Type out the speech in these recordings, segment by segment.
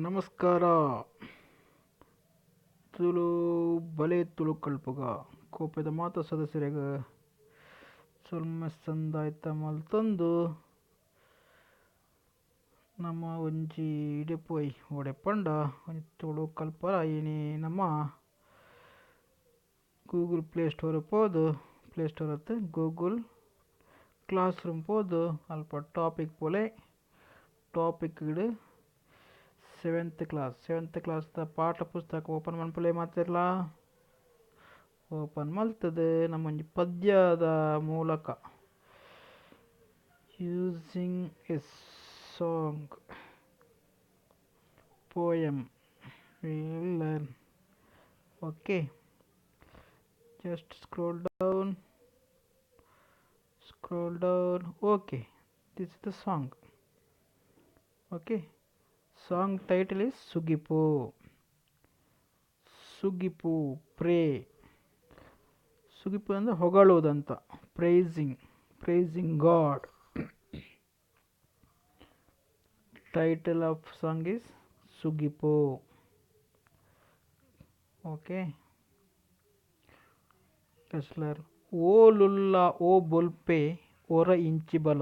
ನಮಸ್ಕಾರ. ತುಳು ಬಲೆ ತುಳು ಕಲ್ಪುಗ ಕೋಪೆದ ಮಾತ ಸದಸ್ಯರೆಗ್ ಸೊಲ್ಮೆ ಸಂದಾಯ್ತ ಮಲ್ತೊಂದು ನಮ್ಮ ಒಂಜಿ ಇಡೆ ಪೋಯಿ ಓಡೆ ಪಂಡ ಒಂಜಿ ತುಳು ಕಲ್ಪರ ಇನಿ ನಮ್ಮ ಗೂಗಲ್ ಪ್ಲೇ ಸ್ಟೋರ್ ಪೋದು, ಪ್ಲೇ ಸ್ಟೋರ್ ಅತ್ತು ಗೂಗಲ್ ಕ್ಲಾಸ್ ರೂಮ್ ಪೋದು ಅಲ್ಪ ಟಾಪಿಕ್ ಪೋಲೆ, ಟಾಪಿಕ್ ಇಡು ಸೆವೆಂತ್ ಕ್ಲಾಸ್, ಸೆವೆಂತ್ ಕ್ಲಾಸ್ ದ ಪಾಠ ಪುಸ್ತಕ ಓಪನ್ ಮನ್ಪುಲೆ ಮಾತೆರ್ಲ. ಓಪನ್ ಮಲ್ತದೆ ನಮ್ಮೊಂಜಿ ಪದ್ಯದ ಮೂಲಕ using a song poem will learn. Okay, just scroll down, scroll down. Okay, this is the song. Okay, song title is Sugipu. Sugipu, pray. ಸುಗಿಪು ಅಂದರೆ ಹೊಗಳುವುದಂತ, praising, praising God. Title of song is Sugipu. Okay, ಕಸ್ಲರ್. ಓಲುಲ್ಲ ಓ ಬೊಲ್ಪೆ ಒರ ಇಂಚಿ ಬಲ,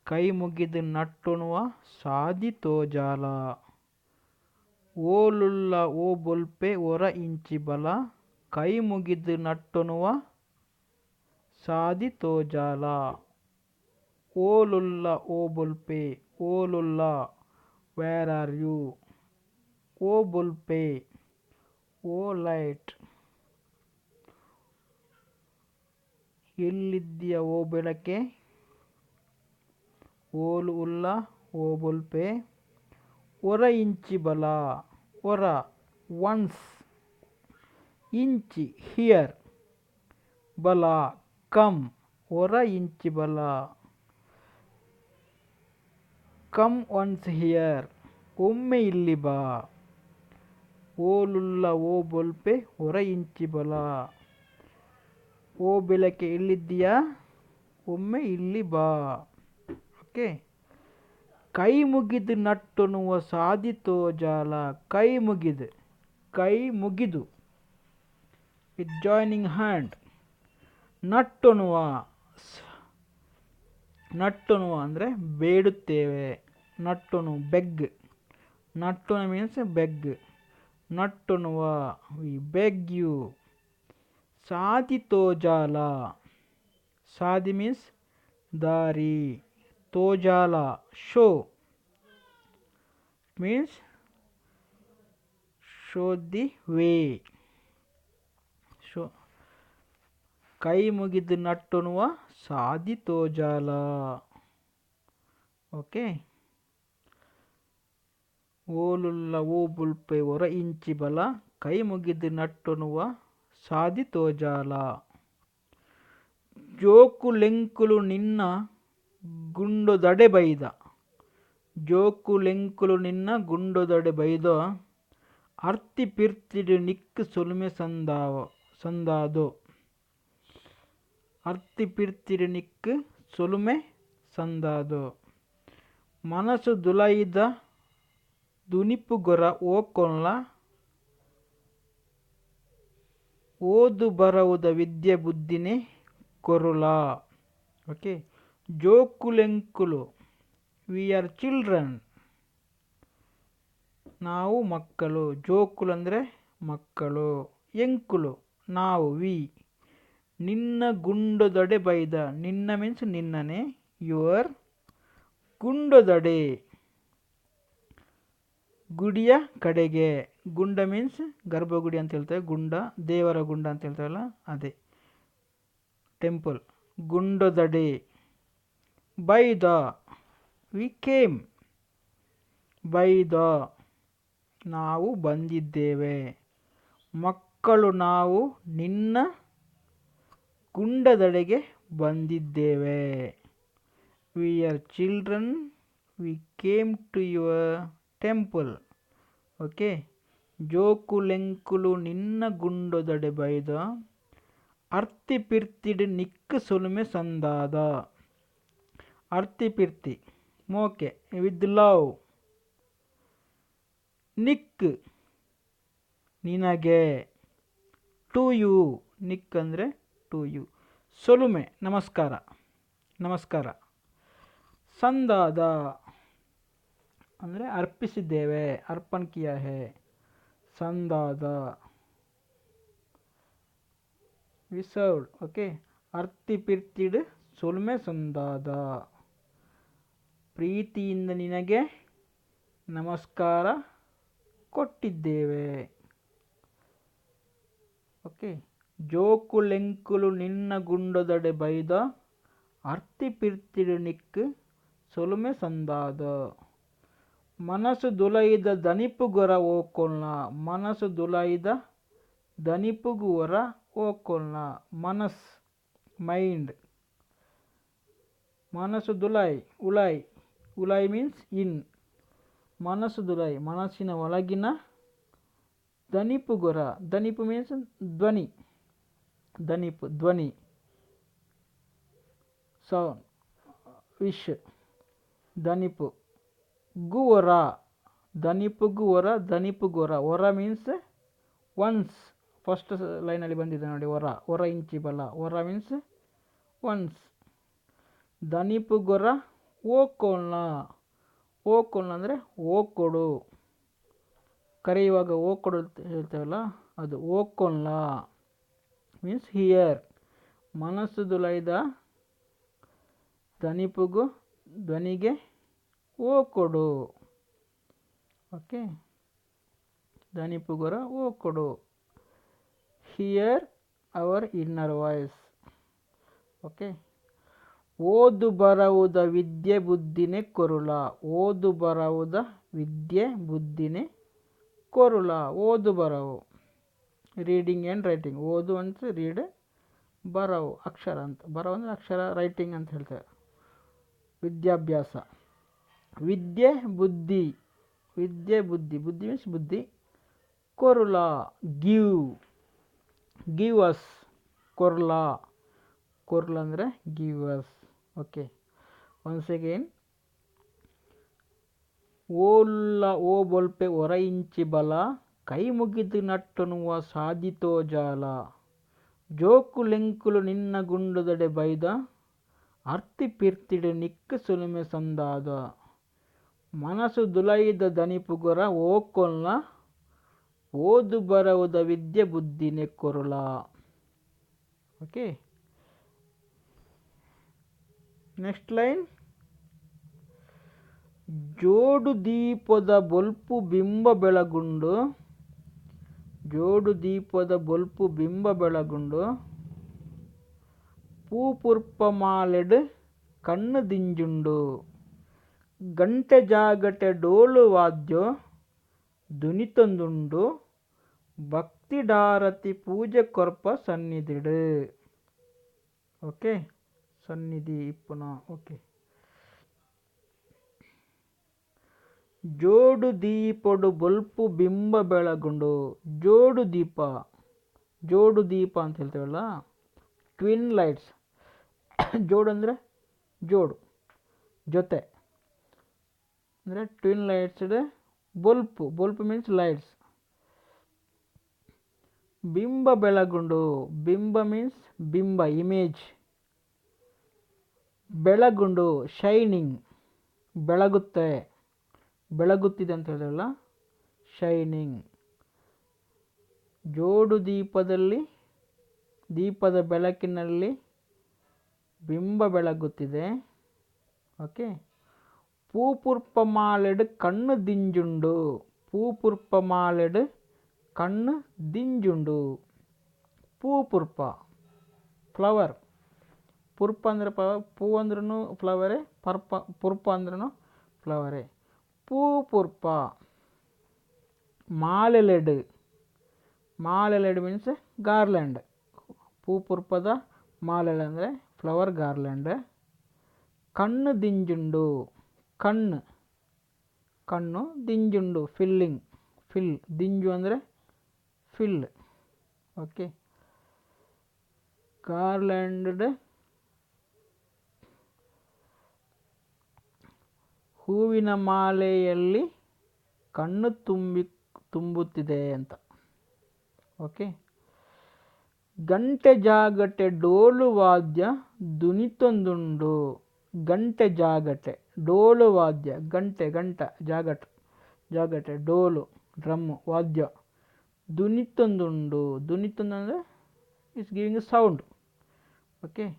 ಕೈ ಮುಗಿದು ನಟ್ಟೊನುವ ಸಾದಿ ತೋಜಾಲ. ಓಲುಲ್ಲ ಓ ಬೊಲ್ಪೆ ಒರ ಇಂಚಿ ಬಲ, ಕೈ ಮುಗಿದು ನಟ್ಟೊನುವ ಸಾದಿ ತೋಜಾಲ. ಓಲುಲ್ಲ ಓ ಬೊಲ್ಪೆ, ಓಲುಲ್ಲ ವೇರ್ are you, ಓ ಬೊಲ್ಪೆ ಓ ಲೈಟ್, ಎಲ್ಲಿದ್ದೀಯ ಓ ಬೆಳಕೆ, ಓಲು ಉಲ್ಲ ಓ ಬೊಲ್ಪೆ, ಒರ ಇಂಚಿ ಬಲ, ಒರ ಒನ್ಸ್, ಇಂಚಿ here, ಬಲ ಕಮ್, ಒರ ಇಂಚಿ ಬಲ ಕಮ್ ಒನ್ಸ್ here, ಒಮ್ಮೆ ಇಲ್ಲಿ ಬಾ. ಓಲುಲ್ಲ ಓ ಬೊಲ್ಪೆ ಒರ ಇಂಚಿ ಬಲ, ಓ ಬೆಳಕೆ ಎಲ್ಲಿದ್ದೀಯಾ ಒಮ್ಮೆ ಇಲ್ಲಿ ಬಾ. ಓಕೆ, ಕೈ ಮುಗಿದು ನಟ್ಟೊನುವ ಸಾದಿ ತೋಜಾಲ. ಕೈ ಮುಗಿದು, ಕೈ ಮುಗಿದು ವಿತ್ ಜಾಯ್ನಿಂಗ್ ಹ್ಯಾಂಡ್, ನಟ್ಟೊನುವ, ನಟ್ಟೊನುವ ಅಂದರೆ ಬೇಡುತ್ತೇವೆ, ನಟ್ಟೊನು ಬೆಗ್, ನಟ್ಟೊನು ಮೀನ್ಸ್ ಬೆಗ್, ನಟ್ಟೊನುವ ವಿ ಬೆಗ್ you. ಸಾದಿ ತೋಜಾಲ, ಸಾದಿ ಮೀನ್ಸ್ ದಾರಿ, ತೋಜಾಲ show means show the way, show. ಕೈ ಮುಗಿದು ನಟ್ಟೊನುವ ಸಾದಿ ತೋಜಾಲ. ಓಕೆ, ಓಲುಲ್ಲ ಓ ಬೊಲ್ಪೆ ಒರ ಇಂಚಿ ಬಲ, ಕೈ ಮುಗಿದು ನಟ್ಟೊನುವ ಸಾದಿ ತೋಜಾಲ. ಜೋಕುಲೆಂಕುಲು ನಿನ್ನ ಗುಂಡೊದಡೆ ಬೈದ, ಜೋಕುಲೆಂಕುಲು ನಿನ್ನ ಗುಂಡೊದಡೆ ಬೈದೋ, ಅರ್ತಿ ಪಿರ್ತಿಡು ನಿಕ್ಕ್ ಸೊಲ್ಮೆ ಸಂದಾವ ಸಂದಾದೋ, ಅರ್ತಿ ಪಿರ್ತಿಡು ನಿಕ್ಕ್ ಸೊಲ್ಮೆ ಸಂದಾದೋ. ಮನಸ್ಸು ದುಲೈದ ದುನಿಪುಗೊರ ಓಕೊಂಲ, ಓದು ಬರವುದ ವಿದ್ಯೆ ಬುದ್ಧಿನೆ ಕೊರುಲ. ಓಕೆ, ಜೋಕುಲೆಂಕುಲು we are children, ನಾವು ಮಕ್ಕಳು, ಜೋಕುಲು ಅಂದರೆ ಮಕ್ಕಳು, ಎಂಕುಲು ನಾವು ವಿ, ನಿನ್ನ ಗುಂಡೊದಡೆ ಬೈದ, ನಿನ್ನ ಮೀನ್ಸ್ ನಿನ್ನನೆ, your, ಗುಂಡೊದಡೆ ಗುಡಿಯ ಕಡೆಗೆ, ಗುಂಡ ಮೀನ್ಸ್ ಗರ್ಭಗುಡಿ ಅಂತ ಹೇಳ್ತೇವೆ, ಗುಂಡ ದೇವರ ಗುಂಡ ಅಂತ ಹೇಳ್ತೇವಲ್ಲ ಅದೇ ಟೆಂಪಲ್. ಗುಂಡೊದಡೆ ಬೈದ we came, ಬೈದ ನಾವು ಬಂದಿದ್ದೇವೆ, ಮಕ್ಕಳು ನಾವು ನಿನ್ನ ಗುಂಡದಡೆಗೆ ಬಂದಿದ್ದೇವೆ. We are children, we came to your temple. Okay, ಜೋಕುಲೆಂಕುಲು ನಿನ್ನ ಗುಂಡೊದಡೆ ಬೈದ, ಅರ್ತಿ ಪಿರ್ತಿಡು ನಿಕ್ಕ್ ಸೊಲ್ಮೆ ಸಂದಾದ. ಅರ್ತಿ ಪಿರ್ತಿ ಮೋಕೆ ವಿತ್ ಲವ್, ನಿಕ್ ನಿನಗೆ, ಟು you, Nick ಅಂದರೆ ಟು you. ಸೊಲುಮೆ ನಮಸ್ಕಾರ, ನಮಸ್ಕಾರ. ಸಂದಾದ ಅಂದರೆ ಅರ್ಪಿಸಿದ್ದೇವೆ, ಅರ್ಪಣ್ ಕಿಯಾ ಹೇ. ಸಂದಾದ ವಿ ಸರ್ವ್ಡ್. ಓಕೆ, ಅರ್ತಿ ಪಿರ್ತಿಡ್ ಸೊಲ್ಮೆ ಸಂದಾದ, ಪ್ರೀತಿಯಿಂದ ನಿನಗೆ ನಮಸ್ಕಾರ ಕೊಟ್ಟಿದ್ದೇವೆ. ಓಕೆ, ಜೋಕುಲೆಂಕುಲು ನಿನ್ನ ಗುಂಡದಡೆ ಬೈದ ಅರ್ತಿ ಪಿರ್ತಿಡು ನಿಕ್ ಸೊಲುಮೆ ಸಂದಾದ. ಮನಸ್ಸು ದುಲೈದ ದನಿಪುಗೊರ ಓಕೊಲ್ನ, ಮನಸ್ಸು ದುಲೈದ ದನಿಪುಗುವರ ಓಕೊಲ್ನ. ಮನಸ್ ಮೈಂಡ್, ಮನಸ್ಸು ದುಲೈ ಉಲೈ, ಉಲೈ ಮೀನ್ಸ್ ಇನ್. ಮನಸ್ಸು ದುಲೈ ಮನಸ್ಸಿನ ಒಳಗಿನ, ದನಿಪುಗೊರ, ದನಿಪು ಮೀನ್ಸ್ ಧ್ವನಿ, ದನಿಪು ಧ್ವನಿ, ಸೌಂಡ್ ವಿಶ್. ದನಿಪು ಗುವರ, ದನಿಪುಗುವರ, ದನಿಪುಗೊರ. ಒರ ಮೀನ್ಸ್ ಒನ್ಸ್, ಫಸ್ಟ್ ಲೈನಲ್ಲಿ ಬಂದಿದೆ ನೋಡಿ, ಒರ, ಒರ ಇಂಚಿ ಬಲ, ಒರ ಮೀನ್ಸ್ ಒನ್ಸ್. ದನಿಪುಗೊರ ಓಕೋಲ್ನ, ಓಕೋಲ್ನ ಅಂದರೆ ಓಕೊಡು, ಕರೆಯುವಾಗ ಓಕೊಡು ಅಂತ ಹೇಳ್ತೇವಲ್ಲ ಅದು ಓಕೊಲ್ನ ಮೀನ್ಸ್ here. ಮನಸ್ಸು ದುಲೈದ ದನಿಪುಗು ಧ್ವನಿಗೆ ಓಕೊಡು. ಓಕೆ, ದನಿಪುಗೊರ ಓಕೊಡು, here our inner voice. Okay, ಓದು ಬರವುದ ವಿದ್ಯೆ ಬುದ್ಧಿನೇ ಕೊರುಳ, ಓದು ಬರವುದ ವಿದ್ಯೆ ಬುದ್ಧಿನೇ ಕೊರುಳ. ಓದು ಬರವು ರೀಡಿಂಗ್ ಆ್ಯಂಡ್ ರೈಟಿಂಗ್, ಓದು ಅಂತ ರೀಡ್, ಬರವು ಅಕ್ಷರ ಅಂತ, ಬರವು ಅಂದರೆ ಅಕ್ಷರ, ರೈಟಿಂಗ್ ಅಂತ ಹೇಳ್ತೇವೆ. ವಿದ್ಯಾಭ್ಯಾಸ, ವಿದ್ಯೆ ಬುದ್ಧಿ, ವಿದ್ಯೆ ಬುದ್ಧಿ, ಬುದ್ಧಿ ಮೀನ್ಸ್ ಬುದ್ಧಿ. ಕೊರುಳ ಗಿವ್, ಗಿವ್ ಅಸ್, ಕೊರ್ಲ, ಕೊರ್ಲ ಅಂದರೆ give us. Okay, once again, ಓಲ್ಲ ಓ ಬೊಲ್ಪೆ ಒರ ಇಂಚಿ ಬಲ, ಕೈ ಮುಗಿದು ನಟ್ಟನುವ ಸಾಧಿತೋ ಜಾಲ, ಜೋಕುಲೆಂಕುಲು ನಿನ್ನ ಗುಂಡುದಡೆ ಬೈದ ಅರ್ತಿ ಪಿರ್ತಿಡು ನಿಕ್ ಸುಲುಮೆ ಸಂದಾದ. ಮನಸ್ಸು ದುಲೈದ ದನಿಪುಗೊರ ಓಕೊಲ್ನ, ಓದು ಬರವುದ ವಿದ್ಯೆ ಬುದ್ಧಿನೆ ಕೊರುಳ. ಓಕೆ, ನೆಕ್ಸ್ಟ್ ಲೈನ್, ಜೋಡು ದೀಪದ ಬೊಲ್ಪು ಬಿಂಬ ಬೆಳಗುಂಡು, ಜೋಡು ದೀಪದ ಬೊಲ್ಪು ಬಿಂಬ ಬೆಳಗುಂಡು, ಪೂಪುರ್ಪ ಮಾಲೆಡ್ ಕಣ್ಣು ದಿಂಜುಂಡು, ಗಂಟೆ ಜಾಗಟೆ ಡೋಲು ವಾದ್ಯೋ ದುನಿತೊಂದುಂಡು, ಭಕ್ತಿಡಾರತಿ ಪೂಜೆ ಕೊರ್ಪ ಸನ್ನಿಧಿಡು. ಓಕೆ, ಸನ್ನಿಧಿ ಇಪ್ಪುನ. ಓಕೆ, ಜೋಡು ದೀಪೊಡು ಬೊಲ್ಪು ಬಿಂಬ ಬೆಳಗುಂಡು, ಜೋಡು ದೀಪ, ಜೋಡು ದೀಪ ಅಂತ ಹೇಳ್ತೇವಲ್ಲ, ಟ್ವಿನ್ ಲೈಟ್ಸ್. ಜೋಡು ಅಂದರೆ ಜೋಡು, ಜೊತೆ ಅಂದರೆ ಟ್ವಿನ್ ಲೈಟ್ಸ್. ಬೊಲ್ಪು, ಬೊಲ್ಪು ಮೀನ್ಸ್ ಲೈಟ್ಸ್. ಬಿಂಬ ಬೆಳಗುಂಡು, ಬಿಂಬ ಮೀನ್ಸ್ ಬಿಂಬ ಇಮೇಜ್, ಬೆಳಗುಂಡು ಶೈನಿಂಗ್, ಬೆಳಗುತ್ತೆ, ಬೆಳಗುತ್ತಿದೆ ಅಂತ ಹೇಳಿದ್ರಲ್ಲ, ಶೈನಿಂಗ್. ಜೋಡು ದೀಪದಲ್ಲಿ, ದೀಪದ ಬೆಳಕಿನಲ್ಲಿ ಬಿಂಬ ಬೆಳಗುತ್ತಿದೆ. ಓಕೆ, ಪೂಪುರ್ಪ ಮಾಲೆಡ್ ಕಣ್ಣು ದಿಂಜುಂಡು, ಪೂಪುರ್ಪ ಮಾಲೆಡ್ ಕಣ್ಣು ದಿಂಜುಂಡು. ಪೂಪುರ್ಪ ಫ್ಲವರ್, ಪುರ್ಪ ಅಂದರೆ ಪೂ ಅಂದ್ರೂ ಫ್ಲವರೇ, ಪರ್ಪ ಪುರ್ಪ ಅಂದ್ರೂ ಫ್ಲವರೇ. ಪೂಪುರ್ಪ ಮಾಲೆಲೆಡ್, ಮಾಲೆಲೆಡ್ ಮೀನ್ಸ್ ಗಾರ್ಲ್ಯಾಂಡ್, ಪೂಪುರ್ಪದ ಮಾಲೆಲೆ ಅಂದರೆ ಫ್ಲವರ್ ಗಾರ್ಲ್ಯಾಂಡ್. ಕಣ್ಣು ದಿಂಜುಂಡು, ಕಣ್ಣು, ಕಣ್ಣು ದಿಂಜುಂಡು ಫಿಲ್ಲಿಂಗ್, ಫಿಲ್, ದಿಂಜು ಅಂದರೆ ಫಿಲ್. ಓಕೆ, ಗಾರ್ಲ್ಯಾಂಡ್ ಹೂವಿನ ಮಾಲೆಯಲ್ಲಿ ಕಣ್ಣು ತುಂಬಿ ತುಂಬುತ್ತಿದೆ ಅಂತ. ಓಕೆ. ಗಂಟೆ ಜಾಗಟೆ ಡೋಲು ವಾದ್ಯ ದುನಿತೊಂದುಂಡು. ಗಂಟೆ ಜಾಗಟೆ ಡೋಲು ವಾದ್ಯ, ಗಂಟೆ ಗಂಟ ಜಾಗಟ್ ಜಾಗಟೆ ಡೋಲು ಡ್ರಮ್ಮು ವಾದ್ಯ ದುನಿತೊಂದುಂಡು. ದುನಿತೊಂದು ಅಂದರೆ it's giving a sound. Okay.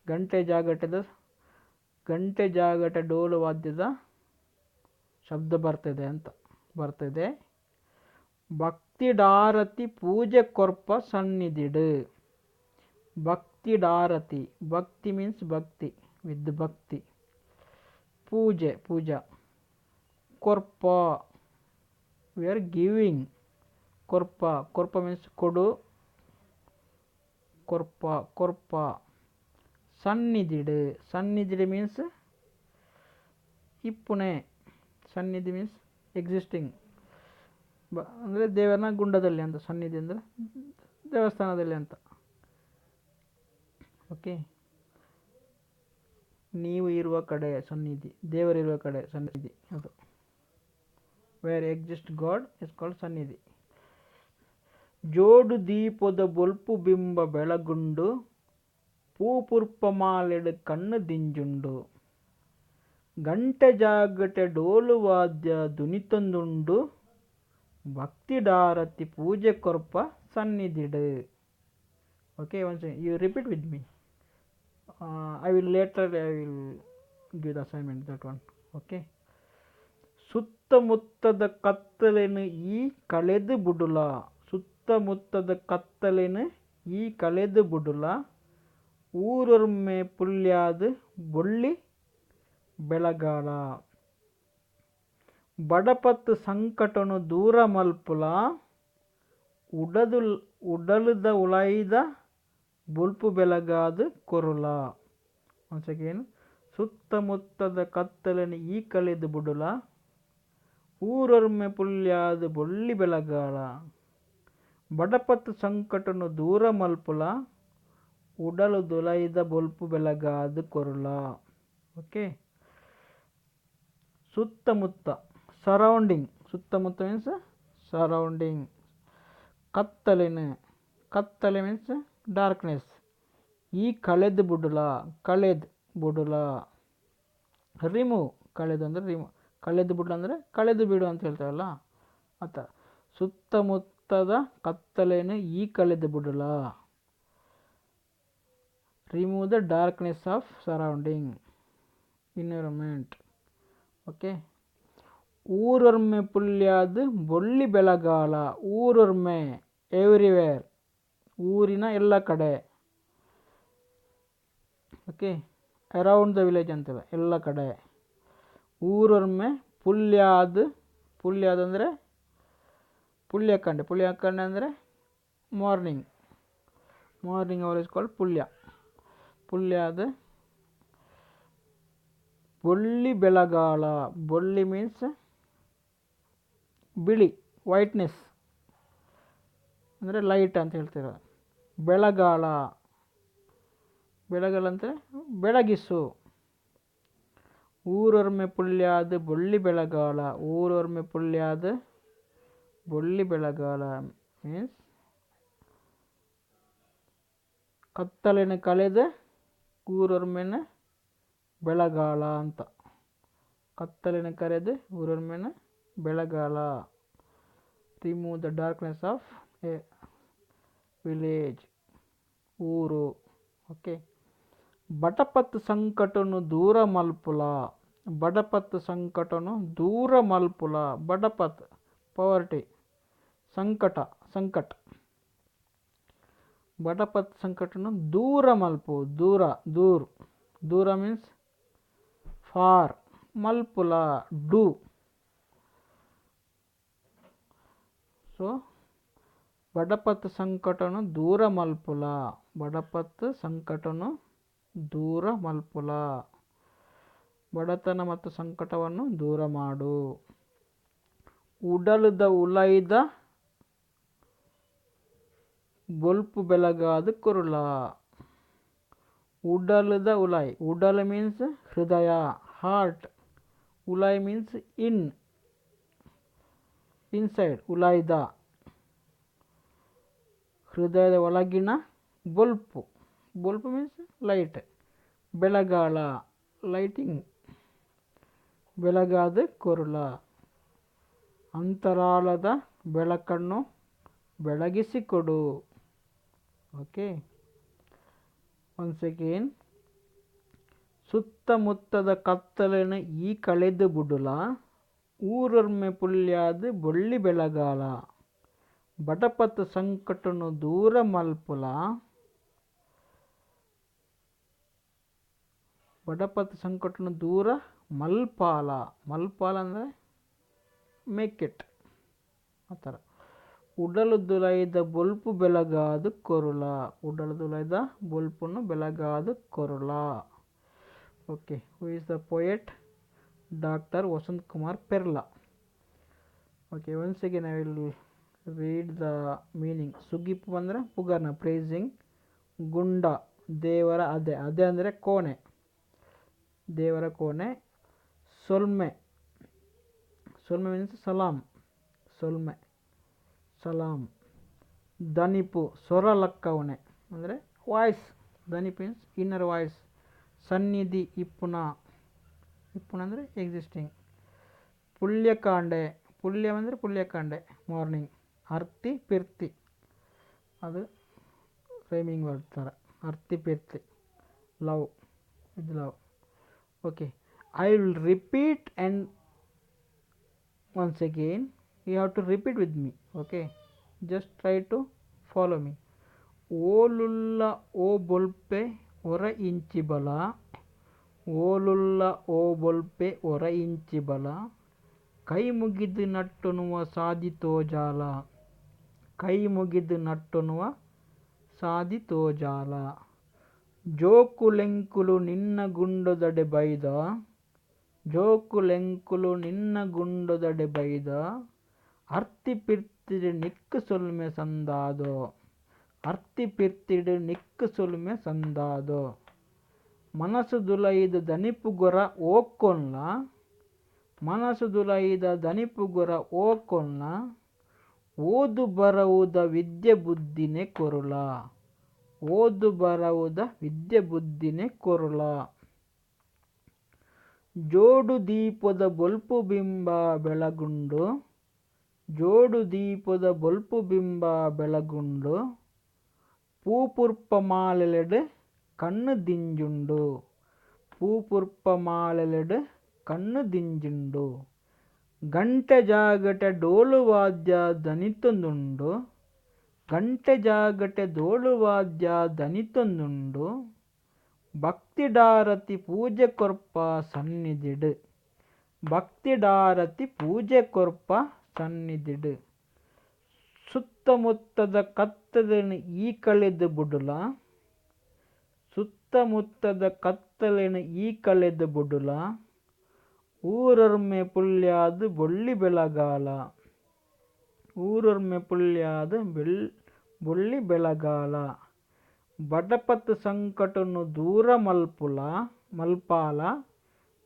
ಗಂಟೆ ಜಾಗಟೆದ ಗಂಟೆ ಜಾಗಟೆ ಡೋಲು ವಾದ್ಯದ ಶಬ್ದ ಬರ್ತಿದೆ ಅಂತ ಬರ್ತಿದೆ. ಭಕ್ತಿಡಾರತಿ ಪೂಜೆ ಕೊರ್ಪ ಸನ್ನಿಧಿಡು. ಭಕ್ತಿಡಾರತಿ, ಭಕ್ತಿ ಮೀನ್ಸ್ ಭಕ್ತಿ, ವಿತ್ ಭಕ್ತಿ, ಪೂಜೆ ಪೂಜಾ, ಕೊರ್ಪ we are giving, ಕೊರ್ಪ ಕೊರ್ಪ ಮೀನ್ಸ್ ಕೊಡು, ಕೊರ್ಪ ಕೊರ್ಪ, ಸನ್ನಿಧಿಡು, ಸನ್ನಿಧಿಡು ಮೀನ್ಸ್ ಇಪ್ಪುನೆ, ಸನ್ನಿಧಿ ಮೀನ್ಸ್ ಎಕ್ಸಿಸ್ಟಿಂಗ್, ಅಂದರೆ ದೇವರನ ಗುಂಡದಲ್ಲಿ ಅಂತ, ಸನ್ನಿಧಿ ಅಂದರೆ ದೇವಸ್ಥಾನದಲ್ಲಿ ಅಂತ. ಓಕೆ. ನೀವು ಇರುವ ಕಡೆ ಸನ್ನಿಧಿ, ದೇವರಿರುವ ಕಡೆ ಸನ್ನಿಧಿ, ಅದು where exist God is called ಸನ್ನಿಧಿ. ಜೋಡು ದೀಪದ ಬೊಲ್ಪು ಬಿಂಬ ಬೆಳಗುಂಡು, ಪೂಪುರ್ಪ ಮಾಲೆಡು ಕಣ್ಣು ದಿಂಜುಂಡು, ಗಂಟೆ ಜಾಗಟೆ ಡೋಲು ವಾದ್ಯ ದುನಿತೊಂದುಂಡು, ಭಕ್ತಿಡಾರತಿ ಪೂಜೆ ಕೊರ್ಪ ಸನ್ನಿಧಿಡು. Okay, once you repeat with me. I will later I will give the assignment that one. Okay. ಸುತ್ತಮುತ್ತದ ಕತ್ತಲೆನು ಈ ಕಳೆದು ಬುಡುಲ, ಸುತ್ತಮುತ್ತದ ಕತ್ತಲೆನು ಈ ಕಳೆದು ಬುಡುಲ, ಊರೊರ್ಮೆ ಪುಲ್ಯಾದ ಬೊಳ್ಳಿ ಬೆಳಗಾಲ, ಬಡಪತ್ತು ಸಂಕಟನು ದೂರ ಮಲ್ಪುಲ, ಉಡದು ಉಡಲುದ ಉಳೈದ ಬೊಲ್ಪು ಬೆಳಗಾದ ಕೊರುಲ. ಒನ್ಸ್ ಅಗೇನ್, ಸುತ್ತಮುತ್ತದ ಕತ್ತಲೆನು ಈ ಕಳೆದು ಬುಡುಲ, ಊರೊರ್ಮೆ ಪುಲ್ಯಾದ ಬೊಳ್ಳಿ ಬೆಳಗಾಲ, ಬಡಪತ್ತು ಸಂಕಟನು ದೂರ ಮಲ್ಪುಲ, ಉಡಲು ದುಲೈದ ಬೊಲ್ಪು ಬೆಳಗಾದ ಕೊರುಲ. ಓಕೆ. ಸುತ್ತಮುತ್ತ ಸರೌಂಡಿಂಗ್, ಸುತ್ತಮುತ್ತ ಮೀನ್ಸ್ ಸರೌಂಡಿಂಗ್, ಕತ್ತಲೆನು ಕತ್ತಲೆ ಮೀನ್ಸ್ ಡಾರ್ಕ್ನೆಸ್, ಈ ಕಳೆದು ಬುಡುಲ, ಕಳೆದು ಬುಡುಲ ರಿಮೂವ್, ಕಳೆದು ಅಂದರೆ ರಿಮೂವ್, ಕಳೆದು ಬಿಡು ಅಂದರೆ ಕಳೆದು ಬಿಡು ಅಂತ ಹೇಳ್ತಾರಲ್ಲ ಆ ಥರ. ಸುತ್ತಮುತ್ತದ ಕತ್ತಲೆಯನ್ನು ಈ ಕಳೆದು ಬುಡುಲ, remove the darkness of surrounding environment. Okay. ಊರೊರ್ಮೆ ಪುಲ್ಯಾದ ಬೊಳ್ಳಿ ಬೆಳಗಾಲ, ಊರೊರ್ಮೆ ಎವ್ರಿವೇರ್, ಊರಿನ ಎಲ್ಲ ಕಡೆ. ಓಕೆ, ಅರೌಂಡ್ the village ಅಂತೆಲ್ಲ ಎಲ್ಲ ಕಡೆ. ಊರೊರ್ಮೆ ಪುಲ್ಯಾದ, ಪುಲ್ಯಾದ ಅಂದರೆ ಪುಲ್ಯಕಂಡೆ, ಪುಲ್ಯಕಂಡೆ ಅಂದರೆ morning, morning hour is called ಪುಲ್ಯ. ಪುಲ್ಯಾದ ಬೊಳ್ಳಿ ಬೆಳಗಾಲ, ಬೊಳ್ಳಿ ಮೀನ್ಸ್ ಬಿಳಿ, ವೈಟ್ನೆಸ್ ಅಂದರೆ ಲೈಟ್ ಅಂತ ಹೇಳ್ತೀರ. ಬೆಳಗಾಲ, ಬೆಳಗಾಲ ಅಂದರೆ ಬೆಳಗಿಸು. ಊರೊರ್ಮೆ ಪುಲ್ಯಾದ ಬೊಳ್ಳಿ ಬೆಳಗಾಲ, ಊರೊರ್ಮೆ ಪುಲ್ಯಾದ ಬೊಳ್ಳಿ ಬೆಳಗಾಲ ಮೀನ್ಸ್ ಕತ್ತಲೆನ ಕಳೆದ ಊರೊರ್ಮೆನ ಬೆಳಗಾಲ ಅಂತ. ಕತ್ತಲೆನ ಕರೆದು ಊರೊರ್ಮೆನ ಬೆಳಗಾಲ, remove the darkness of a village, ಊರು. ಓಕೆ. ಬಡಪತ್ತು ಸಂಕಟನು ದೂರ ಮಲ್ಪುಲ, ಬಡಪತ್ತು ಸಂಕಟನು ದೂರ ಮಲ್ಪುಲ, ಬಡಪತ್ ಪವರ್ಟಿ, ಸಂಕಟ ಸಂಕಟ, ಬಡಪತ್ ಸಂಕಟನು ದೂರ ಮಲ್ಪು, ದೂರ ದೂರ್, ದೂರ ಮೀನ್ಸ್ ಫಾರ್, ಮಲ್ಪುಲ do. So ಬಡಪತ್ ಸಂಕಟನು ದೂರ ಮಲ್ಪುಲ, ಬಡಪತ್ ಸಂಕಟನು ದೂರ ಮಲ್ಪುಲ, ಬಡತನ ಮತ್ತು ಸಂಕಟವನ್ನು ದೂರ ಮಾಡು. ಉಡಲುದ ಉಲೈದ ಬೊಲ್ಪು ಬೆಳಗಾದ ಕೊರುಲ, ಉಡಲುದ ಉಲೈ, ಉಡಲ್ ಮೀನ್ಸ್ ಹೃದಯ ಹಾರ್ಟ್, ಉಲೈ ಮೀನ್ಸ್ ಇನ್. ಇನ್ಸೈಡ್ ಉಲಾಯ್ದ, ಹೃದಯದ ಒಳಗಿನ ಬೊಲ್ಪು, ಬೊಲ್ಪು ಮೀನ್ಸ್ ಲೈಟ್, ಬೆಳಗಾಲ ಲೈಟಿಂಗ್, ಬೆಳಗಾದ ಕೊರುಲ, ಅಂತರಾಳದ ಬೆಳಕನ್ನು ಬೆಳಗಿಸಿಕೊಡು. ಓಕೆ, ಒನ್ಸ್ ಅಗೇನ್, ಸುತ್ತಮುತ್ತದ ಕತ್ತಲೆನು ಈ ಕಳೆದು ಬುಡುಲ, ಊರೊರ್ಮೆ ಪುಲ್ಯಾದ್ ಬೊಳ್ಳಿ ಬೆಳಗಾಲ, ಬಡಪತ್ ಸಂಕಟನು ದೂರ ಮಲ್ಪುಲ, ಬಡಪತ್ ಸಂಕಟನು ದೂರ ಮಲ್ಪಾಲ, ಮಲ್ಪಾಲ ಅಂದರೆ ಮೇಕ್ it, ಆ ಥರ. ಉಡಲುದುಲೈದ ಬೊಲ್ಪು ಬೆಳಗಾದು ಕೊರುಲ, ಉಡಲುದುಲೈದ ಬೊಲ್ಪುನು ಬೆಳಗಾದು ಕೊರುಲ. Okay, who is the poet? Doctor Vasant Kumar Perla. Okay, once again I will read the meaning. ಸುಗಿಪು ಅಂದರೆ ಪುಗರ್ನ, ಪ್ರೇಸಿಂಗ್. ಗುಂಡ ದೇವರ ಅದೆ, ಅದೆ ಅಂದರೆ ಕೋಣೆ, ದೇವರ ಕೋಣೆ. ಸೊಲ್ಮೆ, ಸೊಲ್ಮೆ ಮೀನ್ಸ್ ಸಲಾಂ, ಸೊಲ್ಮೆ ಸಲಾಂ. ದನಿಪು ಸೊರ ಲಕ್ಕವಣೆ ಅಂದರೆ ವಾಯ್ಸ್, ದನಿಪು ಮೀನ್ಸ್ ಇನ್ನರ್ ವಾಯ್ಸ್. ಸನ್ನಿಧಿ ಇಪ್ಪುನ, ಇಪ್ಪುನ ಅಂದರೆ ಎಕ್ಸಿಸ್ಟಿಂಗ್. ಪುಲ್ಯಕಾಂಡೆ, ಪುಲ್ಯ ಅಂದರೆ ಪುಲ್ಯಕಾಂಡೆ ಮಾರ್ನಿಂಗ್. ಅರ್ತಿ ಪಿರ್ತಿ ಅದು ರೈಮಿಂಗ್ ವರ್ಡ್ ಥರ, ಅರ್ತಿ ಪಿರ್ತಿ ಲವ್, ಇದು love. Okay, I will repeat and once again you have to repeat with me. Okay, just try to follow me. ಓಲುಲ್ಲ ಓ ಬೊಲ್ಪೆ ಒರ ಇಂಚಿ ಬಲ, ಓಲುಲ್ಲ ಓ ಬೊಲ್ಪೆ ಒರ ಇಂಚಿ ಬಲ, ಕೈ ಮುಗಿದು ನಟ್ಟೊನುವ ಸಾದಿ ತೋಜಾಲ, ಕೈ ಮುಗಿದು ನಟ್ಟೊನುವ ಸಾದಿ ತೋಜಾಲ. ಜೋಕುಲೆಂಕುಲು ನಿನ್ನ ಗುಂಡೊದಡೆ ಬೈದ, ಜೋಕುಲೆಂಕುಲು ನಿನ್ನ ಗುಂಡೊದಡೆ ಬೈದ, ಅರ್ತಿ ಪಿರ್ತಿಡ್ ನಿಕ್ಕ್ ಸೊಲ್ಮೆ ಸಂದಾದೋ, ಅರ್ತಿ ಪಿರ್ತಿಡ್ ನಿಕ್ಕ್ ಸೊಲ್ಮೆ ಸಂದಾದೋ. ಮನಸ್ಸು ದುಲೈದ ದನಿಪುಗೊರ ಓಕ್ಕೊನ್ಲ, ಮನಸ್ಸು ದುಲೈದ ದನಿಪುಗೊರ ಓಕ್ಕೊನ್ಲ, ಓದು ಬರವುದ ವಿದ್ಯೆ ಬುದ್ಧಿನೆ ಕೊರುಲ, ಓದು ಬರವುದ ವಿದ್ಯೆ ಬುದ್ಧಿನೆ ಕೊರುಲ. ಜೋಡು ದೀಪದ ಬೊಲ್ಪು ಬಿಂಬ ಬೆಳಗುಂಡು, ಜೋಡು ದೀಪದ ಬೊಲ್ಪು ಬಿಂಬ ಬೆಳಗುಂಡು, ಪೂಪುರ್ಪ ಮಾಲೆಲೆಡ್ ಕಣ್ಣು ದಿಂಜುಂಡು, ಪೂಪುರ್ಪ ಮಾಲೆಲೆಡ್ ಕಣ್ಣು ದಿಂಜುಂಡು. ಗಂಟೆ ಜಾಗಟೆ ಡೋಲು ವಾದ್ಯ ದನಿತೊಂದುಂಡು, ಗಂಟೆ ಜಾಗಟೆ ಡೋಲು ವಾದ್ಯ ದನಿತೊಂದುಂಡು, ಭಕ್ತಿಡಾರತಿ ಪೂಜೆ ಕೊರ್ಪ ಸನ್ನಿಧಿಡ್, ಭಕ್ತಿಡಾರತಿ ಪೂಜೆ ಕೊರ್ಪ ಸನ್ನಿಧಿಡ್. ಸುತ್ತಮುತ್ತದ ಕತ್ತಲೆನು ಈ ಕಳೆದು ಬುಡುಲ, ಸುತ್ತಮುತ್ತದ ಕತ್ತಲೆನು ಈ ಕಳೆದು ಬುಡುಲ, ಊರೊರ್ಮೆ ಪುಲ್ಯಾದ್ ಬೊಳ್ಳಿ ಬೆಳಗಾಲ, ಊರೊರ್ಮೆ ಪುಲ್ಯಾದ್ ಬೊಳ್ಳಿ ಬೆಳಗಾಲ. ಬಡಪತ್ ಸಂಕಟನು ದೂರ ಮಲ್ಪುಲ ಮಲ್ಪಾಲ,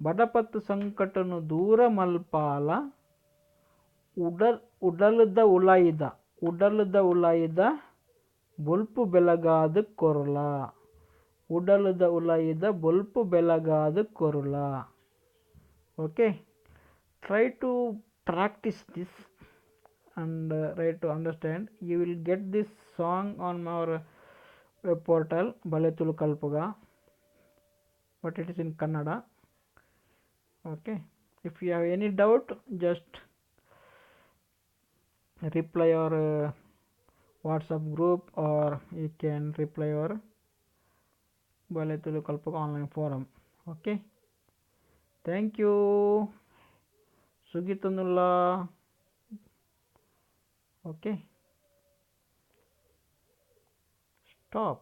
ಬಡಪತ್ ಸಂಕಟನು ದೂರ ಮಲ್ಪಾಲ, ಉಡಲುದ ಉಲಾಯಿದ, ಉಡಲುದ ಉಲಾಯಿದ ಬೊಲ್ಪು ಬೆಳಗಾದು ಕೊರುಲ, ಉಡಲುದ ಉಲಾಯಿದ ಬೊಲ್ಪು ಬೆಳಗಾದು ಕೊರುಲ. Okay, try to practice this and try to understand. You will get this song on our web portal Bale Tulu Kalpuga, but it is in Kannada. Okay, if you have any doubt, just reply our WhatsApp group, or you can reply our Bale Tulu Kalpuga online forum. Okay, thank you. Sugitanulla. Okay, stop.